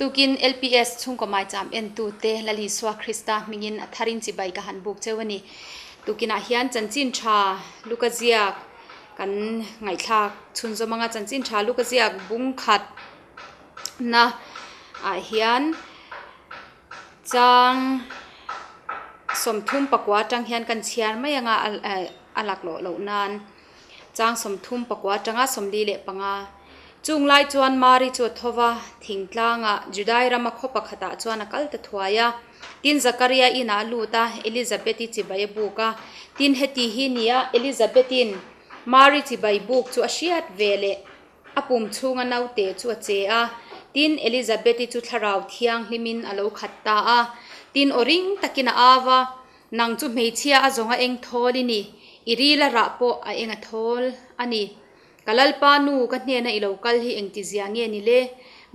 Tukin LPS chhungkaw maicham entute Lal Isua Krista hmingin a tharin chibai ka han buk cheu a ni. Tukinah hian chanchin tha Luka ziak kan ngaihthlak chhunzawm anga chanchin tha Luka ziak bung khat na ah hian chang 34 atang hian kan chhiar mai anga a laklawh loh nan. Chang 35 atanga 45. Chung lai chuan Mari chu a tho va, thingtlangah Judai rama khaw pakhatah chuan a kal ta thuai a. Tin, Zakaria inah a lut a, Elizabeth-i chibai a buk a. Tin, heti hi nia Elizabeth-in Mari chibai buk chu a hriat ve leh a pum chhunga naute chu a che a. Tin, Elizabeth-i chu thlarau thianghlimin a lo khat ta a. Tin, aw ring takin a au a. Nang chu hmeichhia a zawng a eng thawl i ni, i ril a rah pawh a eng a thawl a ni. Ka Lalpa nu, ka hnena i lo kal hi engtizia nge ni le?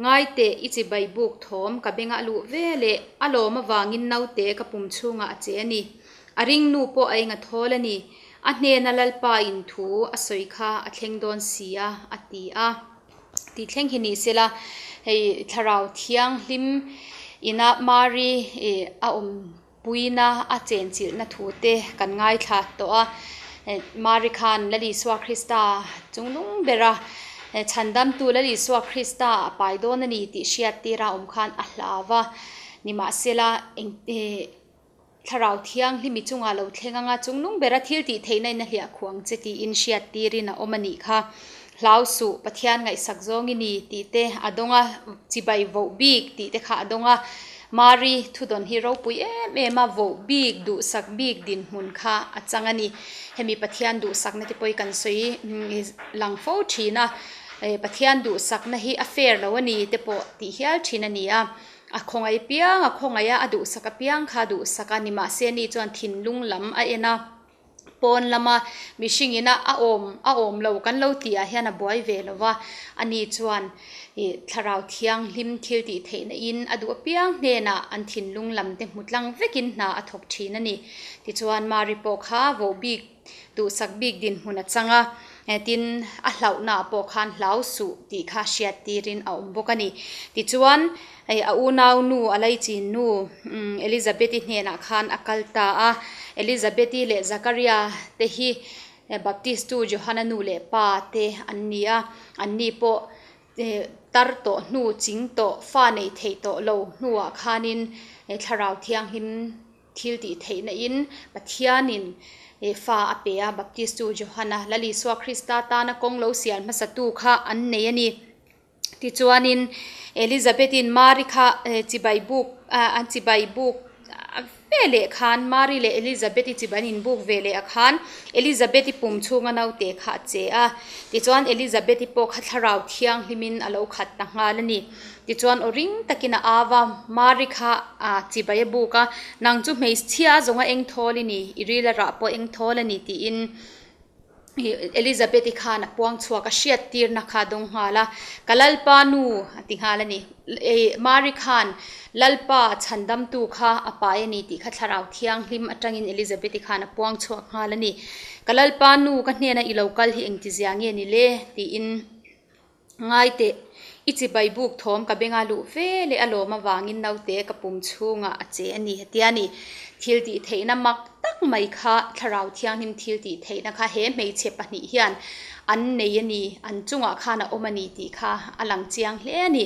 Ngai teh, i chibai buk thawm ka benga a luh ve leh a lawm avangin naute ka pum chhungah a che a ni. A ring nu pawh a eng a thawl a ni. A hnena Lalpa in thu a sawi kha a thleng dawn si a, a ti a. Tih thleng hi ni sela, hei thlarau thianghlim ina Mari a awm Puina a chenchilhna thute kan ngaithla tawh a, Mari khan Lal Isua Krista chungnung bera chhandamtu Lal Isua Krista a pai dawn a ni tih hriattir a awm khan a hlau a, nimahsela eng thlarau thianghlimi chungah lo thleng anga chungnung bera thil tih theihna in a hliah khuh ang che tiin hriattirin a awm a nih kha. Hlau suh, Pathian ngaihsak zawng i ni tih te a dawng a, chibai voh bik tih te kha a dawng a. Mari thudawn hi ropui em em a, voh bik, duhsak bik dinhmun kha a chang a ni. Hemi Pathian duhsakna te pawh hi kan sawi lang fo thin a, Pathian duhsakna hi a fair lo a ni te pawh tih hial thin a ni a. A khawngaih piang a khawngaih a, a duhsak apiang kha a duhsak a, nimahse ni chuan thinlung lam a en a. Pawn lama mihring ina a awm a awm lo kan lo tih ah hian a buai ve lo va, ani chuan ih thlarau thianghlim thil tih theihna in a duh apiang hnenah an thinlung lam te hmu tlang vekin hna a thawk thin a ni. Tichuan Mari pawh kha voh bik duhsak bik dinhmun a chang a, tin a hlauhna ah pawh khan hlau suh tih kha hriat tirin a awm bawk a ni. Tichuan Hei a unau nu a laichin nu Elizabeth-i hnenah khan a kal ta a. Elizabeth-i leh Zakaria te hi Baptist-tu Johana nu leh pa te an ni a. Anni pawh tar tawh hnu ching tawh fa neih theih tawh lo hnuah khanin Thlarau Thianghlim thil tih theihna in Pathianin fa a pe a. Baptist-tu Johana Lal Isua Krista tana kawng lo sial hmasatu kha an nei a ni. Tichuanin Elizabeth-in Mari kha chibai buk an chibai buk ve leh khan Mari leh Elizabeth-i chibai an inbuk ve leh ah khan Elizabeth-i pum chhunga naute kha a che a. Tichuan Elizabeth-i pawh kha thlarau thianghlimin a lo khat ta nghal a ni. Tichuan aw ring takin a au a, Mari kha chibai a buk a, Nang chu hmeichhia a zawnga eng thawl i ni, i ril a rah pawh eng thawl a ni tiin Elizabeth-i khan a puang chhuak a hriat tirna kha a dawng nghal a, Ka Lalpa nu a ti nghal a ni. Mari khan Lalpa chhandamtu kha a pai a ni tih kha Thlarau Thianghlim atangin Elizabeth-i khan a puang chhuak nghal a ni. Ka Lalpa nu ka hnena i lo kal hi engtizia nge ni le? tiin. Ngai teh, i chibai buk thawm ka benga luh ve leh a lawm avangin naute ka pum chhungah a che a ni, tia ni. Thil tih theihna mak tak mai kha Thlarau Thianghlim thil tih theihna kha he hmeichhe pahnih hian an nei a ni, an chungah khan a awm a ni tih kha a lang chiang hle a ni.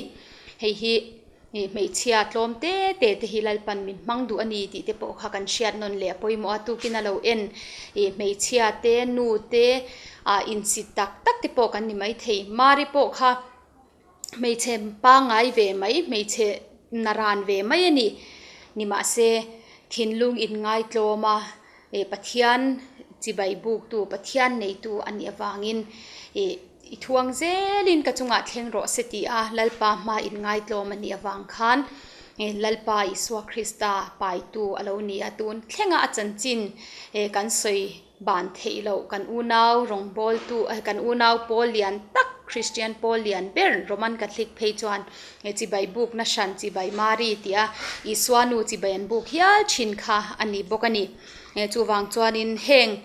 Hei hi hmeichhia tlawm te te te hi Lalpan min hmang duh a ni tih te pawh kha kan hriat nawn leh a pawimawh a, tukin a lo en hmeichhia te nu te ah insit tak tak te pawh kan ni maithei. Mari pawh kha hmeichhe pangngai ve mai, hmeichhe naran ve mai a ni. Nimahse thinlung inngaitlawm a Pathian chibai buktu, Pathian neitu a nih avangin ih. I thuang zelin ka chungah thleng rawh se tih a Lalpa hma in ngaitlawm a nih avang khan Lalpa Isua Krista paitu a lo ni a, tun thlenga a chanchin kan sawi ban theih loh kan unau rawngbawltu kan unau pawl lian tak Kristian pawl lian ber Roman Catholic phei chuan chibai bukna hran chibai Mari tih a Isua nu chibai an buk hial thin kha a ni bawk a ni. Chuvang chuanin heng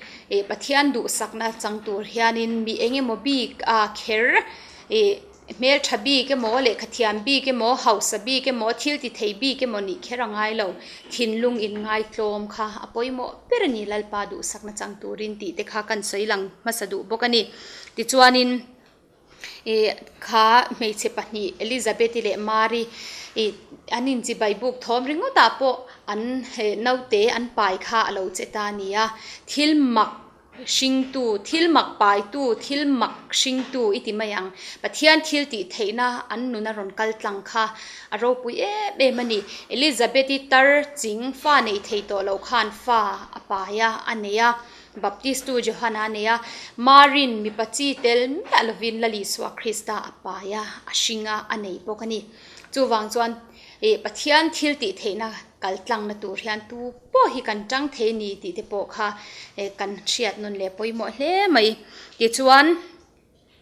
Pathian duhsakna chang tur hianin mi eng emaw bik a kher ih Hmeltha bik emaw, lehkha thiam bik emaw, hausa bik emaw, thil ti thei bik emaw nih kher a ngai lo. Thinlung inngaitlawm kha a pawimawh ber a ni Lalpa duhsakna chang turin tih te kha kan sawi lang hmasa duh bawk a ni. Tichuanin ih kha hmeichhe pahnih Elizabeth-i leh Mary ih an inchibai buk thawm ringawtah pawh an naute an pai kha a lo che ta a ni a, thil mak Hringtu, thil mak paitu, thil mak hringtu i ti mai ang. Pathian thil tih theihna an nun a rawn kal tlang kha a ropui em em a ni. Elizabeth-i tar ching fa neih thei tawh loh khan fa a pai a, a nei a, Baptistu Johana a nei a, Marin mipa chi tel miah lovin Lal Isua Krista a pai a, a hring a, a nei bawk a ni. Chuvang chuan ih Pathian thil tih theihna kal tlangna tur hian tu pawh hi kan tang thei ni tih te pawh kha kan hriat nawn leh pawimawh hle mai. Tichuan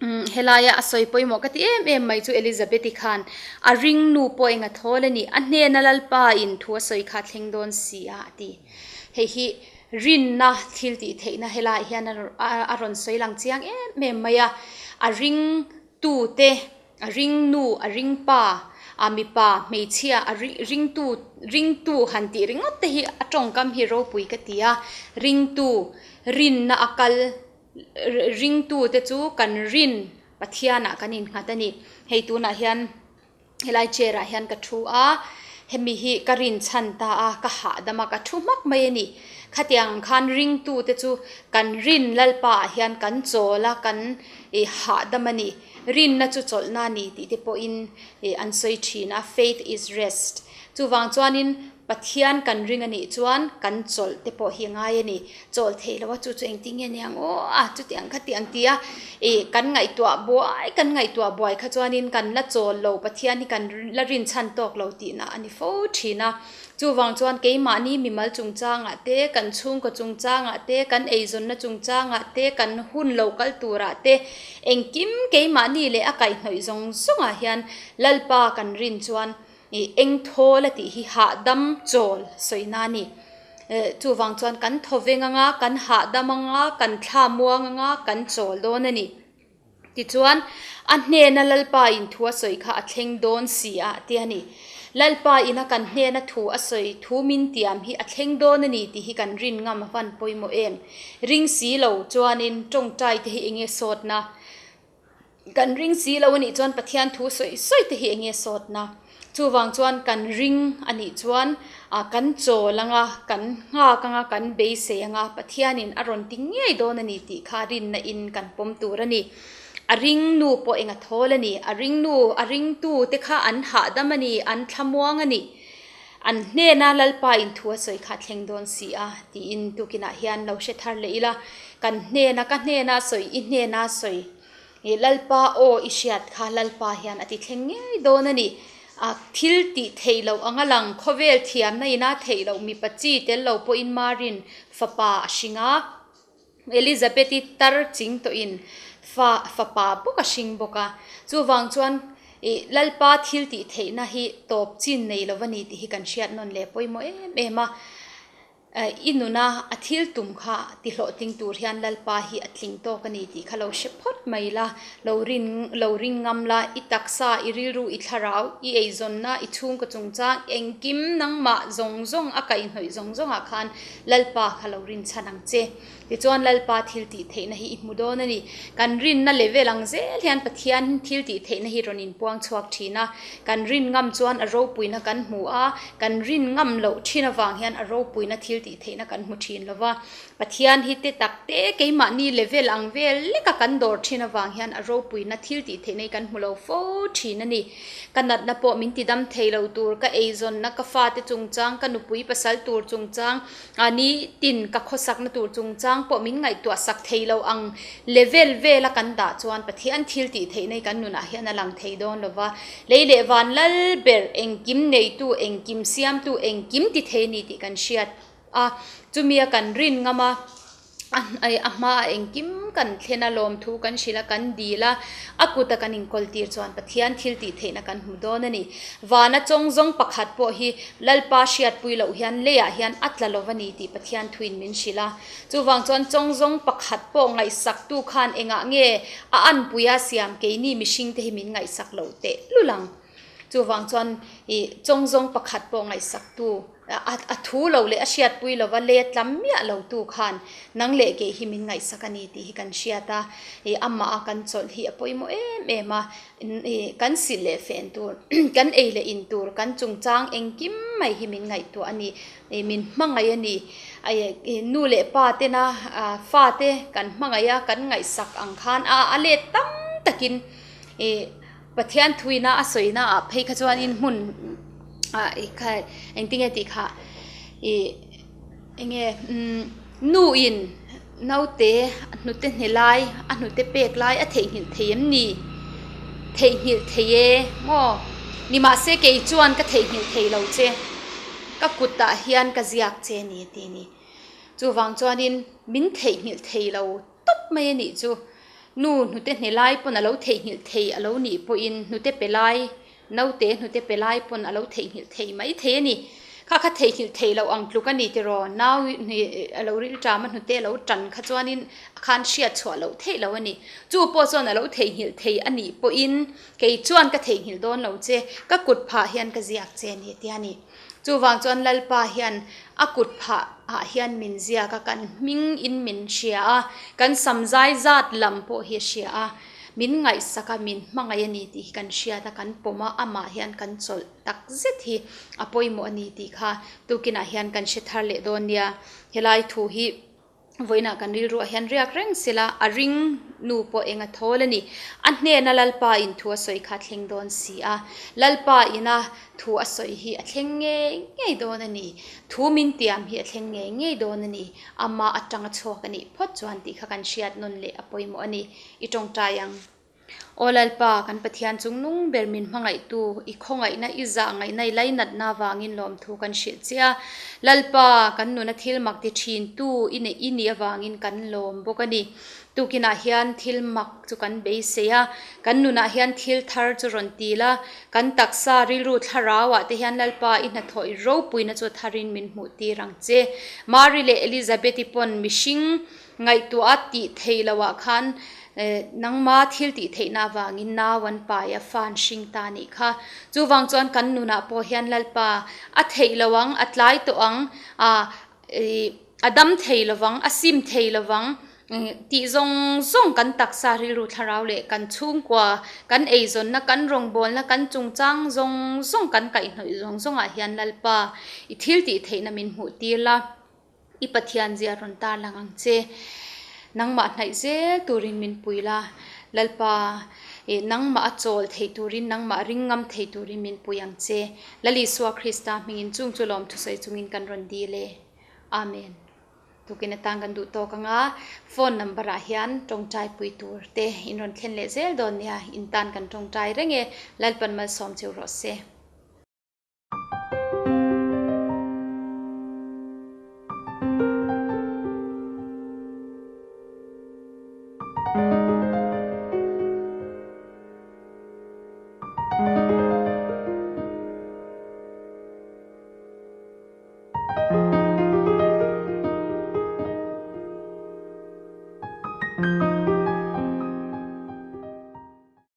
umm helaia a sawi pawimawh ka ti em em mai chu Elizabeth-i khan a ring nu pawh eng a thawl a ni, a hnena Lalpa in thu a sawi kha a thleng dawn si a a ti. Hei hi rinna thil tih theihna helaiah hian a rawn sawi lang chiang em em mai a, a ring tute A ring nu, a ring pa, a mipa, hmeichhia, a ringtu, ringtu han tih ringawt te hi a tawngkam hi ropui ka ti a, ringtu, rinna a kal, ringtu te chu kan rin Pathianah kan innghat a ni. Hei tunah hian helai chair ah hian ka thu a, hemi hi ka rin chhan ta a, ka hahdam a, ka thu hmak mai a ni. Khatiang khan ringtu te chu kan rin Lalpa ah hian kan chawl a, kan hahdam a ni. Rinna chu chawlhna a ni tih te pawhin an sawi thin a, faith is rest. Chuvang chuanin Pathian kan ring a nih chuan kan chawlh te pawh hi a ngai a ni. Chawlh theih loh a chu chu engtin nge ni ang aw a chutiang kha tih ang ti a, ih kan ngaihtuah buai kan ngaihtuah buai kha chuanin kan la chawl lo Pathian hi kan la rinchhan tawk lo tihna a ni fo thin a. Chuvang chuan keimahni mimal chungchangah te, kan chhungkaw chungchangah te, kan eizawnna chungchangah te, kan hun lo kal turah te, engkim keimahni leh a kaihhnawih zawng zawngah hian Lalpa kan rin chuan ih eng thawl a tih hi hahdam chawl sawina a ni. Chuvang chuan kan thawveng anga, kan hahdam anga, kan thla muang anga, kan chawl dawn a ni. Tichuan, a hnena Lalpa in thu a sawi kha a thleng dawn si a, ti a ni. Lalpa ina kan hnena thu a sawi thu min tiam hi a thleng dawn a ni tih hi kan rin ngam a van pawimawh em? Ring si lo chuanin tawngtai te hi enge sawtna? Kan ring si lo a nih chuan Pathian thu sawi sawi te hi enge sawtna? Chuvang chuan kan ring a nih chuan kan chawl anga, kan nghak anga, kan beisei anga, Pathianin a rawn ti ngei dawn a ni tih kha rinna in kan pawm tur a ni. A ring nu pawh eng a thawl a ni, a ring nu, a ringtu te kha an hahdam a ni, an thlamuang a ni. An hnena Lalpa in thu a sawi kha a thleng dawn si a tiin tukinah hian lo hre thar leh ila, kan hnena, ka hnena sawi, i hnena sawi. Ih Lalpa aw i hriat kha Lalpa hian a ti thleng ngei dawn a ni. A thil tih theih loh anga lang khawvel thiamna ina theih loh mipa chi tel lo pawhin Marin fapa a hring a, Elizabeth-i tar ching tawhin fa fapa bawk a hring bawk a. Chuvang chuan ih Lalpa thil tih theihna hi tawp chin nei lo a ni tih hi kan hriat nawn leh pawimawh em em a. I nuna a thil tum kha ti hlawhtling tur hian Lalpa hi a tling tawk a ni tih kha lo hre phawt mai la, lo rin lo ring ngam la, i taksa, i rilru, i thlarau, i eizawnna, i chhungkaw chungchang, engkim nangmah zawng zawng a kaihhnawih zawng zawngah khan Lalpa kha lo rin chhan ang che. Tichuan Lalpa thil tih theihna hi i hmu dawn a ni. Kan rinna level ang zel hian Pathian thil tih theihna hi rawn inpuang chhuak thin a. Kan rin ngam chuan a ropuina kan hmu a, kan rin ngam loh thin avang hian a ropuina thil tih theihna kan hmu thin lo va. Pathian hi te tak te keimahni level ang vel leka kan dawr thin avang hian a ropuina thil tih theihna hi kan hmu lo fo thin a ni. Ka natna pawh min tidam thei lo tur, ka eizawnna, ka fate chungchang, ka nupui pasal tur chungchang, A ni tin ka khawsakna tur chungchang pawh min ngaihtuah sak thei lo ang level vela kan dah chuan Pathian thil tih theihna hi kan nunah hian a lang thei dawn lo va. Lei leh van lal ber engkim neitu, engkim siamtu, engkim ti thei a ni tih kan hriat a, chumia kan rin ngam a. A a hmaah engkim kan thlen a, lawmthu kan hrilh a, kan dil a, a kuta kan inkawl tir chuan Pathian thil tih theihna kan hmu dawn a ni. Vana chawng zawng pakhat pawh hi Lalpa hriatpui loh hian leiah hian a tla lo va ni tih Pathian thuin min hrilh a. Chuvang chuan chawng zawng pakhat pawh ngaihsaktu khan engah nge a anpuia siam keini mihringte hi min ngaihsak loh teh lul ang. Chuvang chuan ih chawng zawng pakhat pawh ngaihsaktu a thu lo leh a hriatpui lova let lam miah lo tu khan nang leh kei hi min ngaihsak a ni tih hi kan hriat a, ih amah a kan chawlh hi a pawimawh em em a, ih kan silh leh fen tur kan ei leh in tur kan chungchang engkim mai hi min ngaihtuah a ni, ih min hmangaih a ni, ih nu leh pa tena fa te kan hmangaih a kan ngaihsak ang khan a a let tam takin ih. Pathian thuina a sawina ah phei kha chuanin hmun ah i kha engtinge tih kha ih enge umm nu in naute hnute hne lai a hnute pek lai a theihnghilh thei em ni theihnghilh thei e maw nimahse kei chuan ka theihnghilh thei lo che ka kutah hian ka ziak che a ni a ti a ni chuvang chuanin min theihnghilh thei lo. tawp mai a nih chu. Nu hnute hne lai pawn a lo theihnghilh thei a lo nih pawhin hnute pe lai, naute hnute pe lai pawn a lo theihnghilh thei mai thei a ni. Kha kha theihnghilh theih loh ang tluk a ni tiraw? Nau a lo rilṭam a hnute a lo ṭan kha chuanin a khan hriat chhuah loh theih loh a ni. Chu pawh chuan a lo theihnghilh thei a nih pawhin kei chuan ka theihnghilh dawn lo che, ka kut phah hian ka ziak che a ni a ti a ni. Chuvang chuan Lalpa hian a kut phah ah hian min ziak a, kan hming in min hria a, kan sam zai zat lam pawh hi a hria a, min ngaihsak a, min hmangaih a ni tih hi kan hriat a, kan pawm a, amah hian kan chawlh tak zet hi a pawimawh a ni tih kha tukinah hian kan hre thar leh dawn nia. Helai thu hi. Vawiinah kan rilruah hian riak reng sela, a ring nu pawh eng a thawl a ni. A hnena Lalpa in thu a sawi kha a thleng dawn si a, Lalpa ina thu a sawi hi a thleng ngei ngei dawn a ni. Thu min tiam hi a thleng ngei ngei dawn a ni. Amah atanga chhuak a nih phawt chuan tih kha kan hriat nawn leh a pawimawh a ni. I tawngtai ang. Aw Lalpa, kan Pathian chung nung ber min hmangaihtu, i khawngaihna, i zahngaihna, i lainatna avangin lawmthu kan hrilh che a. Lalpa, kan nuna thil mak ti thintu i neih i nih avangin kan lawm bawk a ni. Tukinah hian thil mak chu kan beisei a, kan nunah hian thil thar chu rawn ti la, kan taksa rilru thlarauah te hian Lalpa i hnathawh i ropuina chu tharin min hmuh tir ang che. Mari leh Elizabeth-i pawn mihring Ngaihtuah a tih theih loh ah khan nangma thil tih theihna avangin nau an pai a, fa an hring ta a nih kha. Chuvang chuan kan nunah pawh hian Lalpa a theih lo ang, a tlai tawh ang, a dam thei lo vang, a sim thei lo vang tih zawng zawng kan taksa rilru thlarau leh kan chhungkua, kan eizawnna, kan rawngbawlna, kan chungchang zawng zawng kan kaihhnawih zawng zawngah hian Lalpa i thil tih theihna min hmuh tir la. I Pathian zia rawn tarlang ang che. Nangmah hnaih zel turin min pui la, Lalpa, ih nangmah a chawl theih turin, nangmah ring ngam thei turin min pui ang che. Lal Isua Krista hmingin chung chu lawm thusawi chungin kan rawn dil e. Amen. Tukin atan kan duh tawk anga phone number ah hian tawngtai pui tur te in rawn thlen leh zel dawn nia, in tan kan tawngtai reng e, Lalpan malsawm cheu rawh se.